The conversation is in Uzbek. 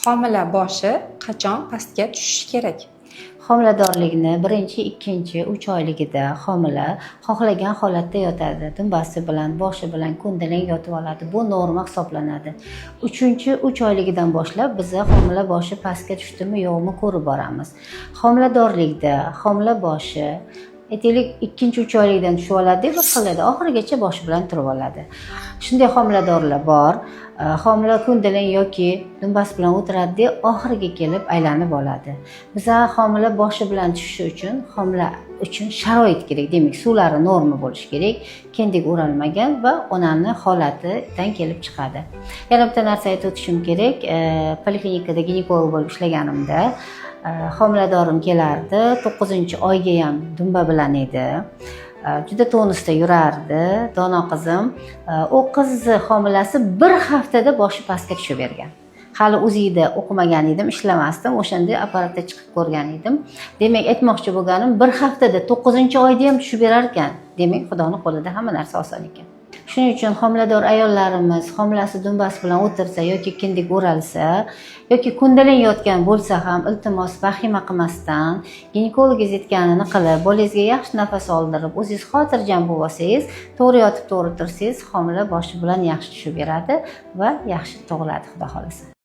Homila boshi qachon pastga tushishi kerak? Homiladorlikni birinchi, ikkinchi, 3 oyligida homila xohlagan holatda yotadi. Dumbasi bilan, boshi bilan ko'ndalang yotib oladi. Bu norma hisoblanadi. Uchinchi 3 oyligidan boshlab biza homila boshi pastga tushdimi, yo'qmi ko'rib boramiz. Homiladorlikda homila boshi, aytaylik, ikkinchi 3 oylikdan tushib oladi, bir xilida oxirigacha boshi bilan turib oladi. Shunday homiladorlar bor, homila ko'ndalang yoki dumbasi bilan o'tiradida, oxiriga kelib aylanib oladi. Biza homila boshi bilan tushishi uchun homila uchun sharoit kerak. Demak, suvlari norma bo'lishi kerak, kindik o'ralmagan va onani holatidan kelib chiqadi. Yana bitta narsa aytib o'tishim kerak. Poliklinikada ginekolog bo'lib ishlaganimda homiladorim kelardi, 9-oyga ham dumba bilan edi. Juda tonusda yurardi dono qizim. U qizni homilasi bir haftada boshi pastga tushib bergan. Hali УЗИ da o'qimagan edim, ishlamasdim o'shanda, apparatda chiqib ko'rgan edim. Demak, aytmoqchi bo'lganim, bir haftada 9-oyda ham tushib berar ekan. Demak, Xudoni qo'lida hamma narsa oson ekan. Shuning uchun homilador ayollarimiz homilasi dumbasi bilan o'tirsa yoki kindik o'ralsa yoki ko'ndalang yotgan bo'lsa ham, iltimos, vahima qilmasdan, ginekologingiz aytganini qilib, bolangizga yaxshi nafas oldirib, o'zingiz xotirjam bo'lib olsangiz, to'g'ri yotib, to'g'ri tursangiz, homila boshi bilan yaxshi tushib beradi va yaxshi tug'iladi, Xudo xohlasa.